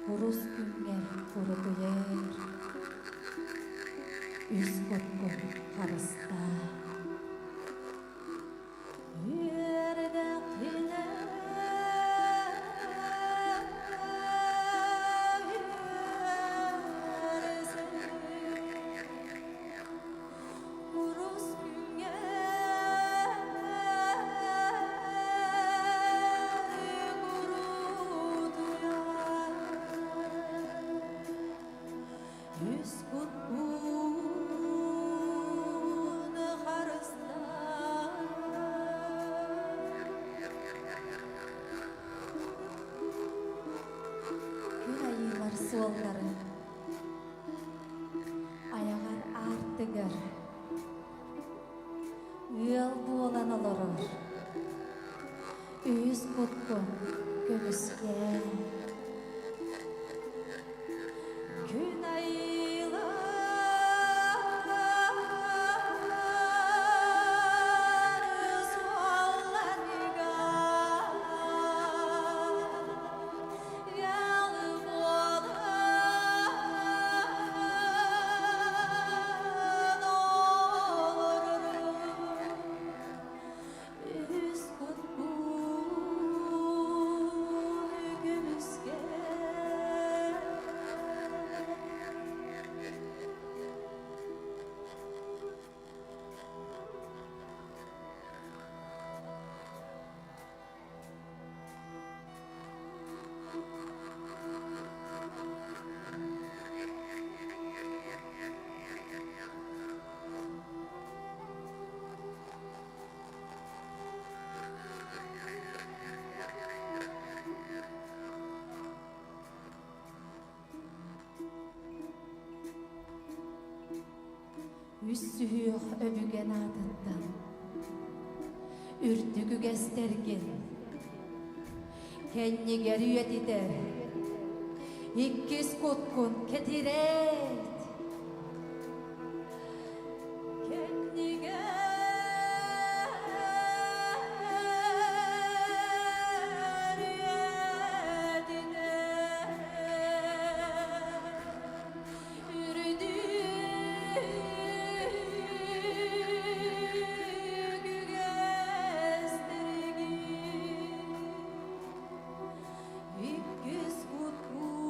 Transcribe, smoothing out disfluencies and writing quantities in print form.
Курус күҥҥэр курутуйар, үс куккун харыстаа. Үөрдэххинэ үөрсүн, курус күҥҥэ курутуйар. Үс кутун харыстаан. Күн айыылар суолларын айаҕар аартыгар ыал буолан олорор үһүс куккун көмүскээн. Күн айыылар суолларыгар ыал буолан олорорум. Үс кутбун көмүскэ. Үс сүһүөх өбүгэн аатыттан үрдүк үгэстэргин кэннигэр үйэтитэр иккис куткун кэтирээт. Кэннигэр үйэтитэр үрдүк үгэстэргин иккис куткун.